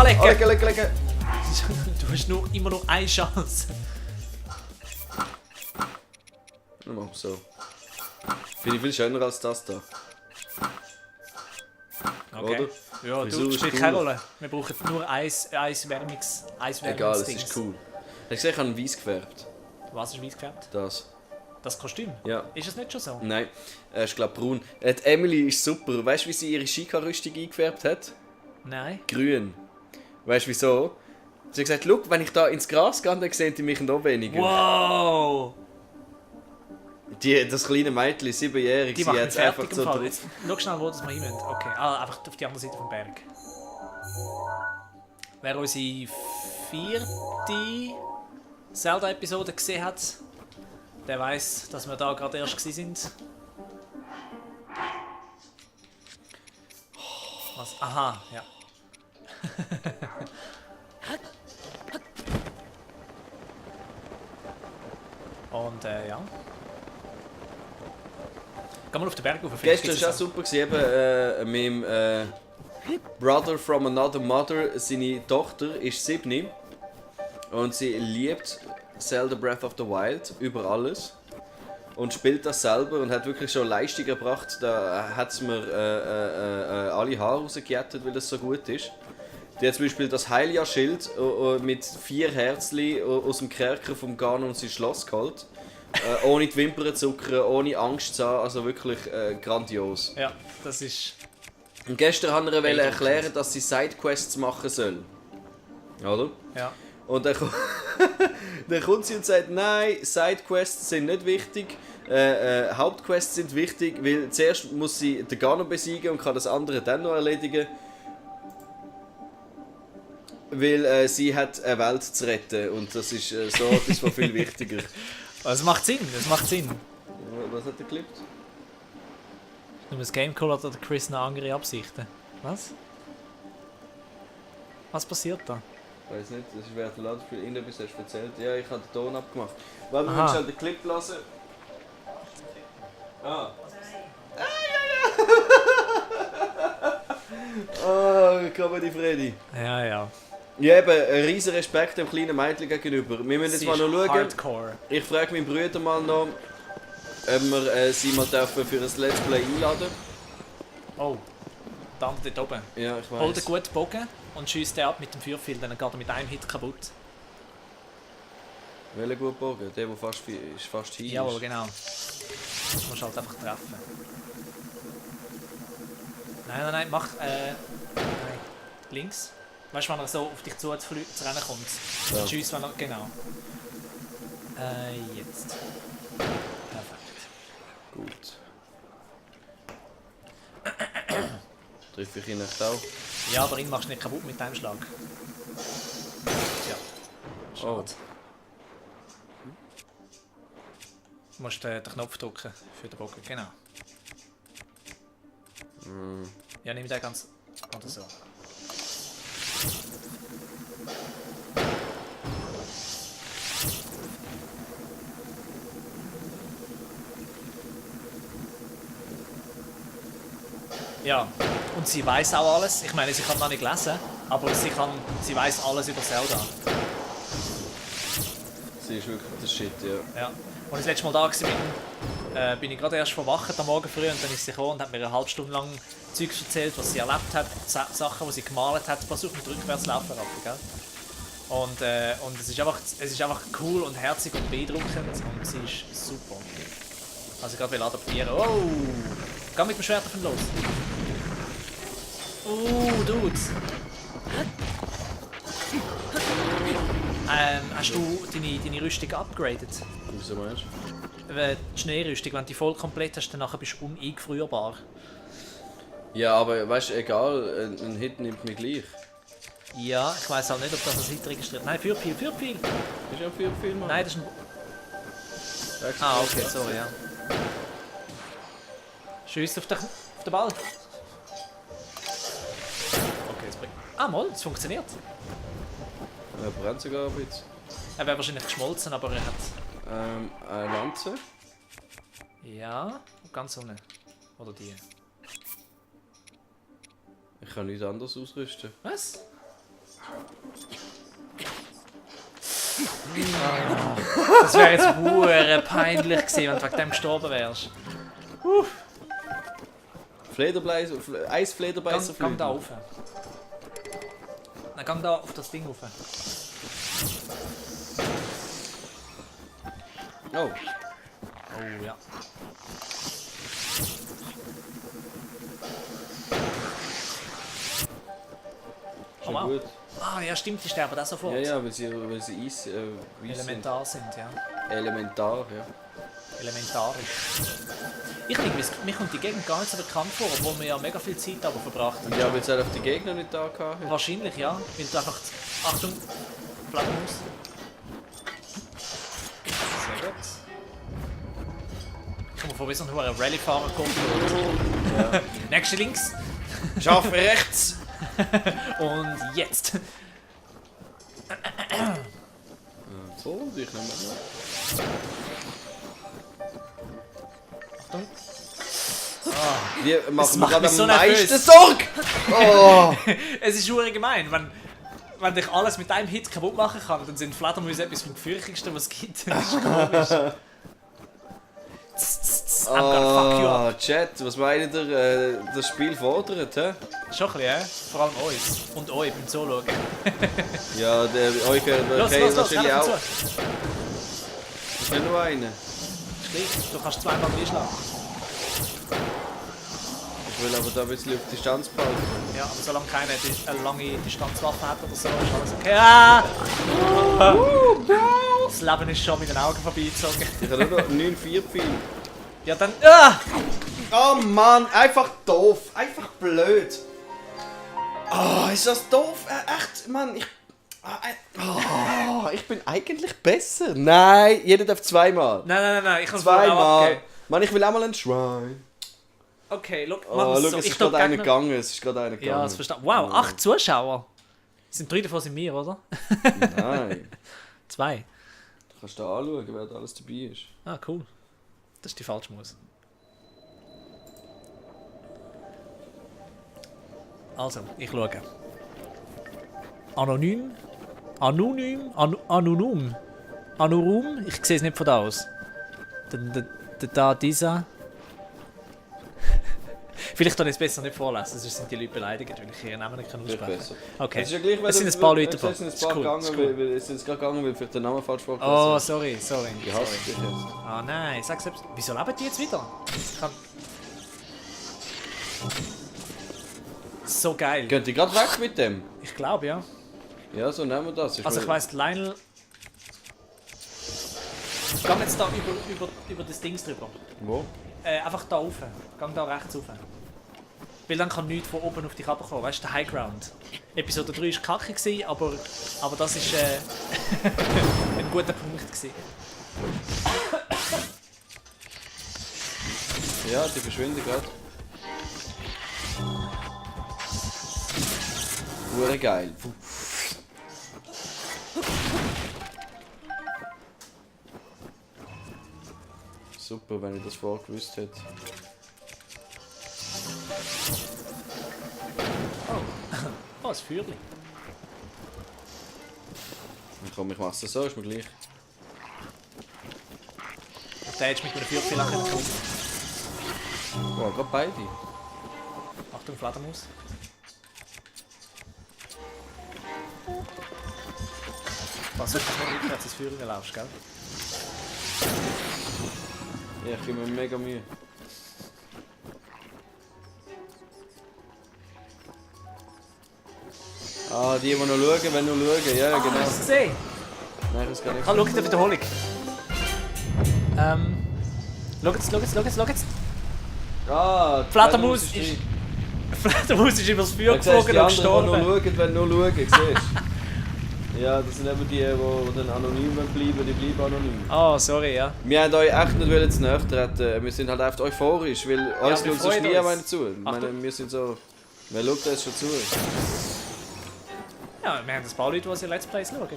anlegen! Anlegen. Du hast immer nur eine Chance. Dann machen wir so. Finde ich viel schöner als das da. Okay. Oder? Ja, Frisur du ist spielt cool. keine Rolle. Wir brauchen nur Eiswärmungsdings. Egal, es ist cool. Hast du gesehen, ich habe weiß gefärbt. Was ist weiß gefärbt? Das. Das Kostüm? Ja. Ist es nicht schon so? Nein, ist glaube braun. Die Emily ist super. Weißt du, wie sie ihre Skika-Rüstung eingefärbt hat? Nein. Grün. Weißt du wieso? Sie hat gesagt, schau, wenn ich da ins Gras gehe, dann sehen die mich noch weniger. Wow! Das kleine Mädchen, 7-jährig, Die sie machen hat es fertig einfach im so... Fall. Jetzt, schau schnell, wo das wir hin müssen. Okay, einfach auf die andere Seite vom Berg. Wer unsere 4. Zelda-Episode gesehen hat, der weiss, dass wir da gerade erst waren. Was? Aha, ja. Und ja. Geh mal auf den Berg rauf. Gestern war es auch super, eben, meinem Brother from another mother, seine Tochter ist 7 und sie liebt Zelda Breath of the Wild über alles und spielt das selber und hat wirklich schon Leistung erbracht. Da hat es mir alle Haare rausgejätet, weil das so gut ist. Die hat zum Beispiel das Hylia-Schild mit 4 Herzli aus dem Kerker vom Ganon sein Schloss geholt. Ohne die Wimpern zu zuckern, ohne Angst zu haben, also wirklich grandios. Ja, das ist... Und gestern haben wir ihr erklären, dass sie Sidequests machen soll. Oder? Ja. Und dann, dann kommt sie und sagt, nein, Sidequests sind nicht wichtig, Hauptquests sind wichtig, weil zuerst muss sie den Ganon besiegen und kann das andere dann noch erledigen. Weil sie hat eine Welt zu retten und das ist so etwas von viel wichtiger. Es macht Sinn, es macht Sinn. Was hat er geklippt? Nur das Gamecall hat der Chris noch andere Absichten. Was? Was passiert da? Ich weiß nicht, das ist während der Ladespiel irgendetwas hast du erzählt. Ja, ich habe den Ton abgemacht. Warte, wir Aha. müssen schnell den Clip lassen. Ah. Oh, Comedy Freddy. Ja, ja. Ja, eben, ein riesen Respekt dem kleinen Mädchen gegenüber. Wir müssen jetzt Sie mal ist noch schauen. Hardcore. Ich frage meinen Bruder mal noch, ob wir sie mal dürfen für ein Let's Play einladen. Oh, der andere dort oben. Ja, ich Hol weiß. den guten Bogen und schießt den ab mit dem Feuerpfeil, dann geht er mit einem Hit kaputt. Welcher gut Bogen? Der fast hin Jawohl, ist. genau. Du musst halt einfach treffen. Nein, mach... Nein. Links. Weißt du, wenn er so auf dich zu rennen kommt? Ja. Ja. Tschüss, wenn er... Genau. Jetzt. Perfekt. Gut. Treffe ich ihn nicht auch? Ja, aber ihn machst du nicht kaputt mit deinem Schlag. Ja. Oh. Schade. Du musst den Knopf drücken für den Bogen, genau. Ja, nimm den ganz... Oder so. Ja, und sie weiß auch alles. Ich meine, sie kann noch nicht lesen, aber sie weiß alles über Zelda. Sie ist wirklich der Shit, ja. Ja. Und das letzte Mal da bin ich gerade erst verwacht am Morgen früh und dann ist sie gekommen und hat mir eine halbe Stunde lang Zeugs erzählt, was sie erlebt hat, Sachen, die sie gemalt hat. Versucht mit rückwärts laufen, gell? Und es ist einfach cool und herzig und beeindruckend und sie ist super. Also gerade will adaptieren. Oh! Geh mit dem Schwert davon los. Dude! Hast du deine Rüstung upgraded? Wieso meinst du? Die Schneerüstung, wenn du die voll komplett hast, dann bist du uneingefrierbar. Ja, aber weißt du, egal, ein Hit nimmt mich gleich. Ja, ich weiss halt nicht, ob das als Hit registriert. Nein, Feuerpfeil! Ist ja viel, Mann. Nein, das ist ein... Ah, okay, sorry, ja. Schiess auf den Ball. Okay, jetzt bringt... Ah, mal, es funktioniert. Er brennt sogar ein bisschen. Er wäre wahrscheinlich geschmolzen, aber er hat... Eine Lanze. Ja, ganz unten. Oder die. Ich kann nichts anderes ausrüsten. Was? Das wäre jetzt hure peinlich gewesen, wenn du wegen dem gestorben wärst. Flederbeißer, Eisflederbeißer Gang da rauf. Nein, gang da auf das Ding rauf. Oh, Oh ja. schon wow. gut. Ah ja, stimmt, die sterben auch sofort. Ja, ja, weil sie Eis, weiss Elementar sind, ja. sind. Elementar, ja. Elementarisch. Ich denke, mir kommt die Gegend gar nicht so bekannt vor, obwohl wir ja mega viel Zeit aber verbracht haben. Ja, weil es auf die Gegner nicht da hatten. Wahrscheinlich, ja. Weil du einfach... Achtung! Flaggenhaus. Sehr gut. Ich komme vor, wie so ein hoher Rallye-Fahrer kommt. Ja. Nächste links. Scharf rechts! Und jetzt. So, ich nehme mal. Achtung. Wir machen macht gerade mich am so meisten nervös. Sorge! Oh. Es ist schon gemein, wenn dich alles mit einem Hit kaputt machen kann, dann sind Fledermäuse etwas vom Gefürchtigsten, was es gibt. Das ist komisch. I'm gonna fuck you up. Chat, was meint ihr, das Spiel fordert, hä? Schon ein bisschen, ja? Vor allem uns. Und euch beim Zuschauen. Ja, euch Los, kennt los, wahrscheinlich helft auch. mir zu. Das ist nicht nur einer. Ist gleich. Du kannst zweimal reinschlagen. Ich will aber da ein bisschen auf Distanz behalten. Ja, aber solange keiner eine lange Distanzwaffe hat oder so, ist alles okay. Ah! Das Leben ist schon mit den Augen vorbeigezogen. Ich habe nur noch 9-4 Pfeil. Ja, dann... Ah! Oh Mann, einfach doof. Einfach blöd. Oh, ist das doof? Echt, Mann, ich bin eigentlich besser. Nein, jeder darf zweimal. Nein, ich kann es vorher auch Zweimal. abgeben. Mann, ich will auch mal einen Shrine. Okay, look, Oh, machen wir schau, so. es Ich ist gerade einer Gegner- gegangen. Es ist gerade einer gegangen. Ja, das verstehe ich. Wow, 8 Zuschauer. Sind 3 davon sind wir, oder? Nein. 2. Du kannst da anschauen, wer da alles dabei ist. Ah, cool. Das ist die falsche Maus. Also, ich schaue. Anonym. Anonym. Ich sehe es nicht von da aus. Da, dieser. Vielleicht kann ich es besser nicht vorlesen, sonst sind die Leute beleidigt, weil ich ihren Namen nicht Vielleicht aussprechen besser. kann. Okay. Es ist ja gleich, Es sind ein paar Leute Es da. sind ein Ist paar cool, gegangen, ist cool. weil es ist gerade gegangen, weil vielleicht der Name falsch vorgelesen Oh, ist. sorry. Ich hasse dich jetzt. Ah nein, sag selbst. Wieso leben die jetzt wieder? Ich kann... So geil. Könnt ihr gerade weg mit dem? Ich glaube, ja. Ja, so nehmen wir das. Also ich weiss, Lionel... Geh jetzt da über das Ding drüber. Wo? Einfach da rauf. Gang da rechts rauf. Weil dann kann nichts von oben auf dich runterkommen. Weißt du, der High Ground. Episode 3 war kacke, aber das ist ein guter Punkt. Gewesen. Ja, die verschwinden gerade. Hure geil. Super, wenn ich das vorher gewusst hätte. Oh, ein Feuerchen. Komm, ich mach's so, ist mir gleich. Der hättest mit einem Feuerchen nachher gekommen. Wow, gerade beide. Achtung, Fledermaus. Pass auf, dass du nicht rückwärts ins Feuer laufst, gell? Ja, ich gebe mir mega Mühe. Ah, die noch schauen, wenn noch schauen. Ja, genau. Hast du es gesehen? Nein, das kann ich Schau in der Wiederholung. Schau jetzt. Ah, die Fledermaus ist ist... drin. Fledermaus ist übers Feuer Ja, siehst du, geflogen die und anderen, die noch gestorben. schauen, wenn noch schauen, siehst du? Ja, das sind eben die, die dann anonym bleiben, die bleiben anonym. Oh, sorry, ja. Wir wollten euch echt nicht zu nahe treten. Wir sind halt einfach euphorisch, weil uns wir schaut sonst freuen nie uns. einer zu. Ich meine, wir sind so... Wer schaut uns schon zu? Ja, wir haben ein paar Leute, die unsere Let's Plays schauen.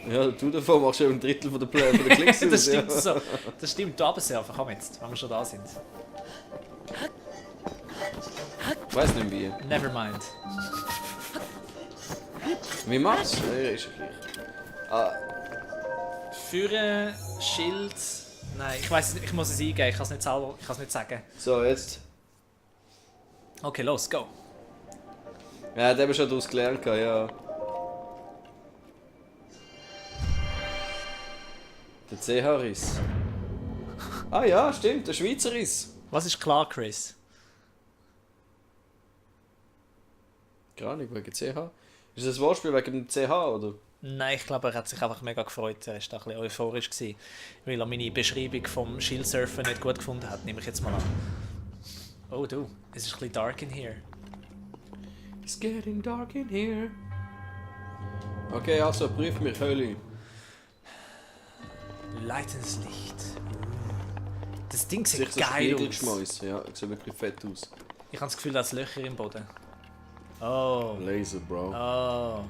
Ja, du davon machst ja ein Drittel von der Klicks aus. Das stimmt ja. so. Das stimmt, du Abendsurfer, komm jetzt, wenn wir schon da sind. Ich weiss nicht wie. Never mind. Wie macht's? Ja, ist ja gleich. Ah, Führen, Schild. Nein, ich weiß es nicht, ich muss es eingeben, ich kann es nicht selber, ich kann es nicht sagen. so, jetzt. Okay, los, go. Ja, der haben wir schon daraus gelernt, ja. Der CH-Riss. Ah ja, stimmt, der Schweizer Riss. Was ist klar, Chris? Gar nicht, wegen CH. Ist das ein Wortspiel wegen dem CH, oder? Nein, ich glaube, er hat sich einfach mega gefreut. Er war da ein bisschen euphorisch, gewesen, weil er meine Beschreibung vom Schildsurfen nicht gut gefunden hat, nehme ich jetzt mal an. Oh du, es ist ein bisschen dark in here. It's getting dark in here. Okay, also prüf mich, Hölle. Leitendes Licht. Das Ding sieht Sicher so geil aus. Spiegelgeschmäus. Ja, sieht wirklich fett aus. Ich habe das Gefühl, da ist Löcher im Boden. Oh. Laser, Bro. Oh.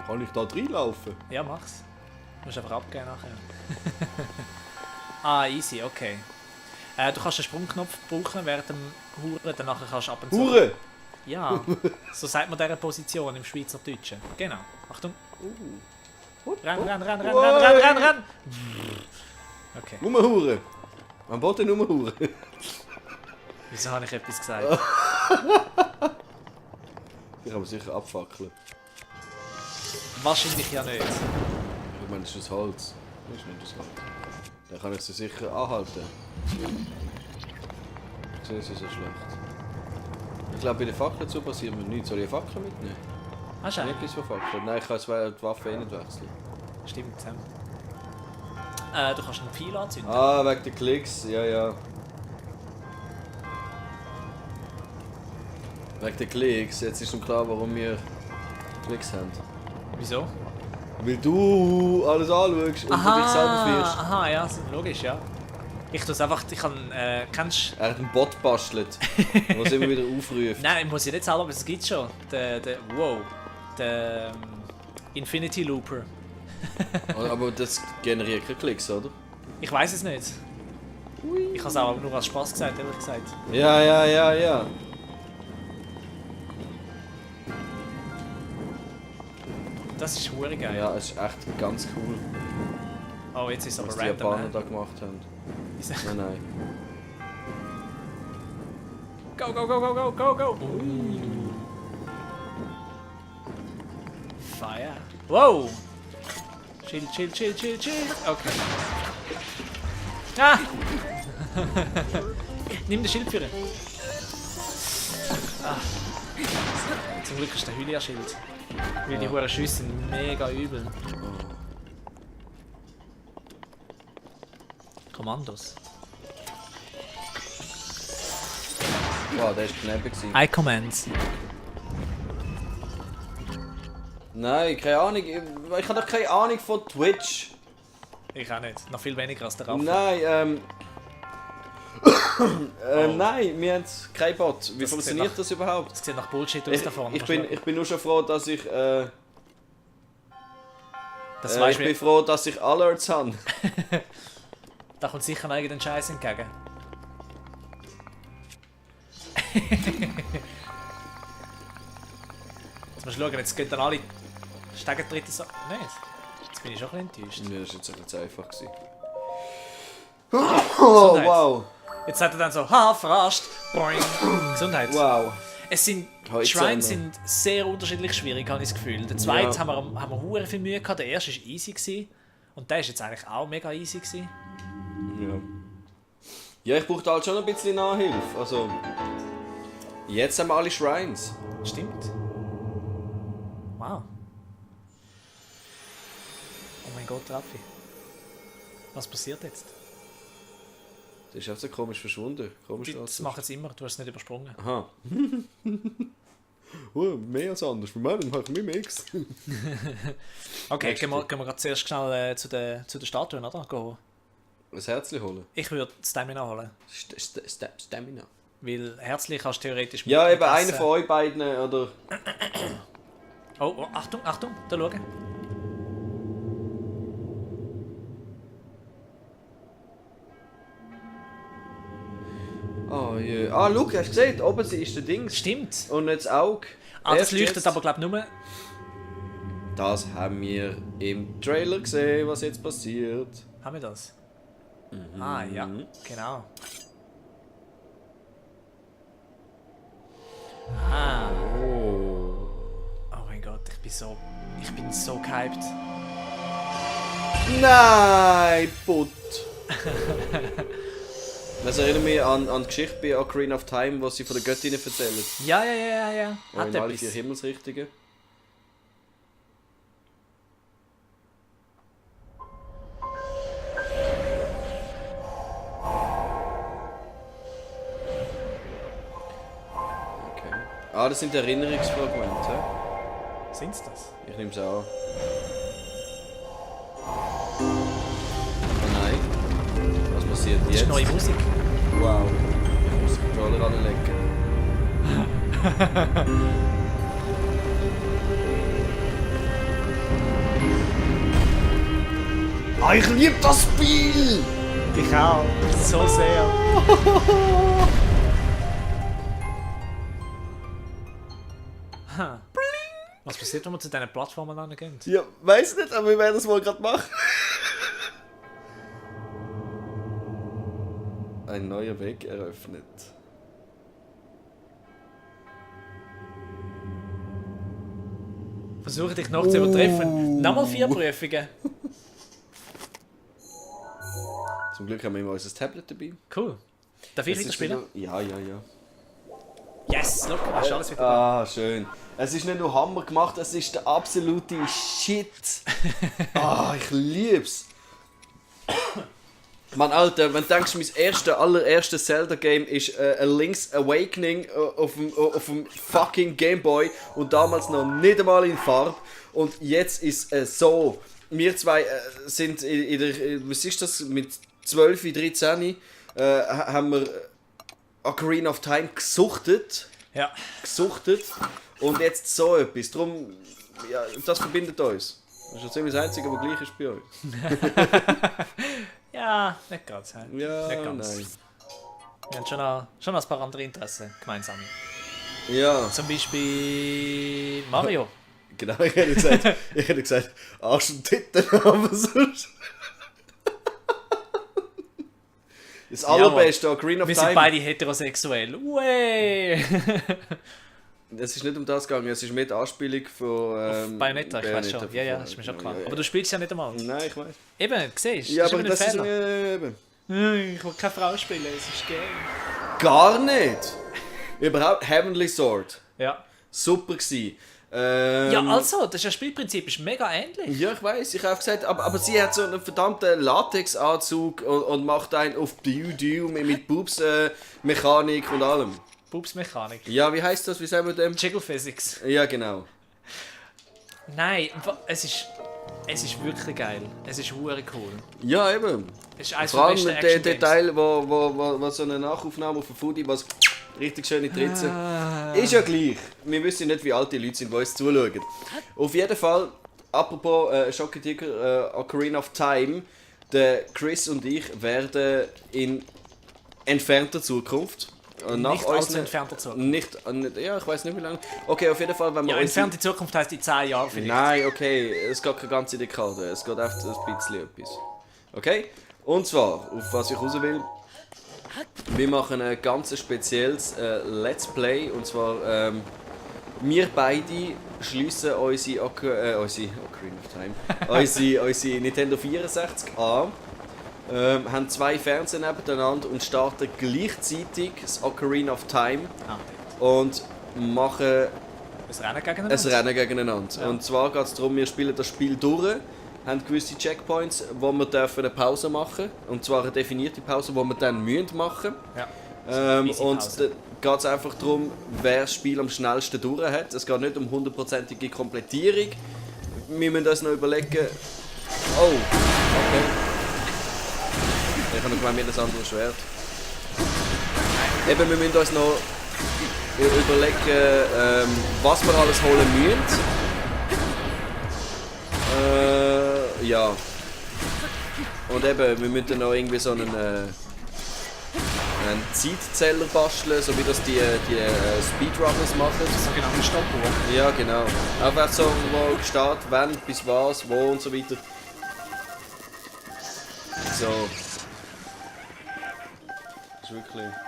Kann ich da reinlaufen? Ja, mach's. Du musst einfach abgehen nachher. Ah, easy, okay. Du kannst den Sprungknopf brauchen während dem Huren, danach kannst du ab und zu... Hure! Ja, so sagt man dieser Position im Schweizerdeutschen. Genau. Achtung. Renn! Okay. Hure! Am Boden Hure! Wieso habe ich etwas gesagt? Ich kann mir sicher abfackeln. Wahrscheinlich ja nicht. Ich meine, das ist das Holz. Das ist nicht das Holz. Dann kann ich sie sicher anhalten. Das ist nicht so schlecht. Ich glaube, bei den Fackeln zu passiert mir nichts. Soll ich eine Fackel mitnehmen? Hast du Nicht etwas von Fackeln. Nein, ich kann die Waffe eh nicht wechseln. Stimmt. Du kannst einen Pfeil anzünden. Ah, wegen der Klicks. Ja, ja. Wegen der Klicks. Jetzt ist schon klar, warum wir Klicks haben. Wieso? Weil du alles anschaust und du dich selber führst. Aha, ja, logisch, ja. Ich tue es einfach, ich kann, kennst Er hat einen Bot bastelt, der es immer wieder aufruft. Nein, muss ich nicht selber, aber es gibt schon. Der Infinity Looper. Aber das generiert keine Klicks, oder? Ich weiß es nicht. Ich habe es auch nur als Spaß gesagt, ehrlich gesagt. Ja. Das ist hure geil. Ja, es ist echt ganz cool, Oh, jetzt ist es aber was die random. Japaner da gemacht haben. Nein. Go! Fire. Wow! Chill. Okay. Ah! Nimm den Schildführer. Ah. Zum Glück ist der Hylia-Schild. Weil die hohen Schüsse sind mega übel. Kommandos. Wow, der war knapp. I-Commands. Nein, keine Ahnung. Ich habe doch keine Ahnung von Twitch. Ich auch nicht. Noch viel weniger als der Raffa. Nein, nein, wir haben kein Bot. Wie Das funktioniert sieht das überhaupt? Das sieht nach Bullshit aus da vorne. Ich bin nur schon froh, dass ich... Das ich weißt bin du, froh, dass ich Alerts habe. da kommt sicher ein eigenen Scheiß entgegen. Jetzt musst du schauen, jetzt gehen dann alle Stegentritte so... Nicht? Jetzt bin ich schon ein bisschen enttäuscht. Ja, das war jetzt ein bisschen zu einfach. Oh, wow. Jetzt sagt er dann so, haha, verarscht. Boing. Gesundheit. Wow. Es sind, Heute Shrines Sender. sind sehr unterschiedlich schwierig, habe ich das Gefühl. Der zweite Ja. haben wir hure viel Mühe gehabt, der erste war easy. Gewesen. Und der ist jetzt eigentlich auch mega easy. Gewesen. Ja, ich brauche halt schon ein bisschen Nachhilfe. Also, jetzt haben wir alle Shrines. Stimmt. Wow. Oh mein Gott, Raffi. Was passiert jetzt? Das ist einfach so komisch verschwunden. Komisch Das machen sie immer, du hast es nicht übersprungen. Aha. Mehr als anders. Für mich mache ich mehr Mix. Okay, gehen wir gerade zuerst schnell zu den Statuen, oder? Gehen. Ein Herzli holen. Ich würde Stamina holen. Stamina. Weil Herzli kannst du theoretisch Ja, eben essen. einer von euch beiden, oder? Oh, Achtung, da schau. Oh je. Schau, hast du gesehen? Oben ist der Dings. Stimmt. Und nicht das Auge. Das Erst leuchtet jetzt. aber glaube ich nur Das haben wir im Trailer gesehen, was jetzt passiert. Haben wir das? Ah, ja, genau. Ah. Oh. Oh mein Gott, ich bin so gehypt. Nein, Putt! Das erinnert mich an die Geschichte bei Ocarina of Time, was sie von der Göttin erzählen. Ja. Hat In alle etwas. 4 Himmelsrichtungen. Okay. Ah, das sind Erinnerungsfragmente. Sind's das? Ich nehme es an. Oh nein. Was passiert Das jetzt? ist neue Musik. Wow. Ich muss den Controller anlegen. Ah, ich liebe das Spiel! Ich auch. So sehr. Ha. Was passiert, wenn wir zu diesen Plattformen angehen? Ja, weiß nicht, aber wir werden das wohl gerade machen. Ein neuer Weg eröffnet. Versuche dich noch zu übertreffen. Nochmal 4 Prüfungen. Zum Glück haben wir immer unser Tablet dabei. Cool. Darf ich Es wieder ist spielen? Ja. Yes, look, hast du alles wieder da. Ah, schön. Es ist nicht nur Hammer gemacht, es ist der absolute Shit. Ah, ich lieb's. Mann, Alter, wenn du denkst, mein allererstes Zelda-Game ist A Link's Awakening auf dem fucking Game Boy und damals noch nicht einmal in Farbe. Und jetzt ist es so. Wir zwei sind in der, was ist das, mit 12, 13 haben wir Ocarina of Time gesuchtet. Ja. Und jetzt so etwas. Darum, ja, das verbindet uns. Das ist ja ziemlich das Einzige, was gleich ist bei euch. Ja, nicht ganz. Ja, Nicht ganz. nein. Wir haben schon noch ein paar andere Interessen gemeinsam. Ja, Zum Beispiel Mario. genau, ich hätte gesagt, Arsch und Titten, aber sonst... Das allerbeste Ocarina of Wir sind Time. beide heterosexuell. Way! Es ist nicht um das gegangen, es ist mit Anspielung von... Bayonetta, ich weiß schon. Ja, ist mir schon klar. Aber du spielst ja nicht einmal. Nein, ich weiß. Eben, siehst du? Ja, das aber ist das ist... immer ein eben. Fehler. Ich will keine Frau spielen, es ist geil. Gar nicht! Überhaupt Heavenly Sword. Ja. Super gsi. Ja, also, das Spielprinzip ist mega ähnlich. Ja, ich weiß, ich habe gesagt, aber sie hat so einen verdammten Latexanzug und macht einen auf Diu mit Boobs-Mechanik und allem. Boobs-Mechanik. Ja, wie heißt das? Wie sagen wir dem? Jiggle Physics. Ja, genau. Nein, es ist wirklich geil. Es ist hure cool. Ja, eben. Es ist eines Vor allem der der besten Detail, wo so eine Nachaufnahme auf dem Foodie, was richtig schöne Tritzen. Ist ja gleich. Wir wissen nicht, wie alt die Leute sind, die uns zuschauen. Auf jeden Fall, apropos Schoketiger, Ocarina of Time, der Chris und ich werden in entfernter Zukunft. Nicht allzu entfernter Zukunft. Ja, ich weiß nicht wie lange. Okay, auf jeden Fall, wenn wir Ja, entfernte Zukunft heisst in 10 Jahren vielleicht. Nein, okay, es geht keine ganze Dekade, es geht einfach ein bisschen etwas. Okay? Und zwar, auf was ich raus will, wir machen ein ganz spezielles Let's Play, und zwar wir beide schliessen unsere Ocarina of Time, unsere Nintendo 64 an, haben 2 Fernseher nebeneinander und starten gleichzeitig das Ocarina of Time und machen Ein Rennen gegeneinander. Ja. Und zwar geht es darum, wir spielen das Spiel durch, haben gewisse Checkpoints, wo wir dürfen eine Pause machen. Und zwar eine definierte Pause, die wir dann machen müssen. Ja. Und da geht es einfach darum, wer das Spiel am schnellsten durch hat. Es geht nicht um 100%ige Komplettierung. Wir müssen uns noch überlegen... Oh, okay. Ich habe noch gemeint, mit ein anderes Schwert. Eben, wir müssen uns noch überlegen, was wir alles holen müssen. Ja. Und eben, wir müssen noch irgendwie so einen Zeitzähler basteln, so wie das die Speedrunners machen. Sogenannte Stoppuhr. Ja, genau. Einfach so, wo steht, wann, bis was, wo und so weiter. So. Das ist wirklich...